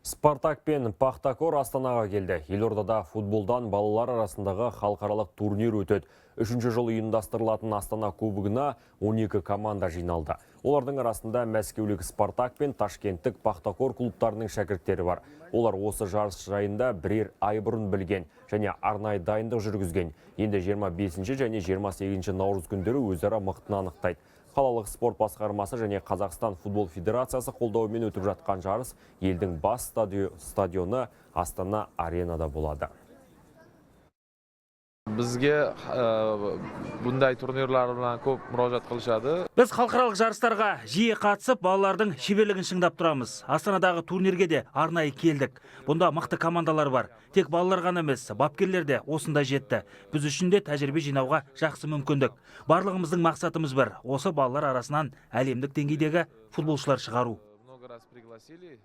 Спартак пен Пахтакор Астанаға келді. Елордада футболдан балалар арасындағы халықаралық турнир өтеді. Үшінші жыл ұйымдастырылатын Астана кубогына 12 команда жиналды. Олардың арасында мәскеулік Спартак пен ташкенттік Пахтакор клубтарының шәкірттері бар. Олар осы жарыс жайында бірер ай бұрын білген және арнайы дайындық жүргізген. Енді 25 және 28 наурыз күндері өзара мықтыны анықтайды. Қалалық спорт басқармасы және Қазақстан футбол федерациясы қолдауымен өтіп жатқан жарыс елдің бас стадионы Астана Аренада болады. Bizga bunday turnirlar bilan ko'p murojaat qilishadi. Біз халықаралық жарыстарға жиі қатысып, балалардың шеберлігін шыңдап тұрамыз. Астанадағы турнирге де арнайы келдік. Бұнда мықты командалар бар. Тек балалар ғана емес, бапкерлер де осында жетті. Біз үшін де тәжірибе жинауға жақсы мүмкіндік. Барлығымыздың мақсатымыз бір. Осы балалар арасынан әлемдік деңгейдегі футболшылар шығару. Много раз пригласили.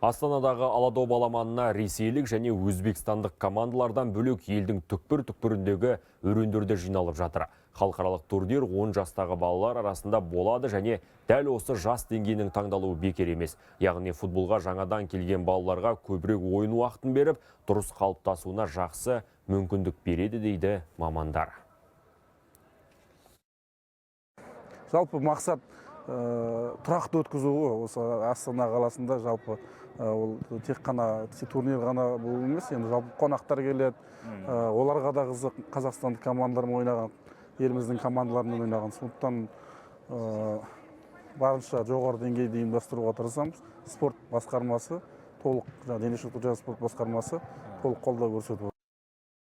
Астанадағы Аладоп аламанына ресейлік және өзбекстандық командалардан бөлек елдің түкпір-түкпіріндегі өрендер де жиналып жатыр. Халықаралық турнир 10 жастағы балалар арасында болады және дәл осы жас деңгейінің таңдалуы бекер емес. Яғни футболға жаңадан келген балаларға көбірек ойын уақытын беріп, дұрыс қалыптасуына жақсы мүмкіндік береді, дейді мамандар. Жалпы мақсат тұрақты өткізу ғой осы Астана қаласында. Жалпы ол тек қана турнир ғана бұл емес, енді жалпы қонақтар келеді, оларға да қызық қазақстандық командалармен ойнаған, еліміздің командаларымен ойнаған. Сондықтан барынша жоғары деңгейде ұйымдастыруға тырысамыз. Спорт басқармасы толық, жаңағы дене шынықтыру және спорт басқармасы толық қолдау көрсетіп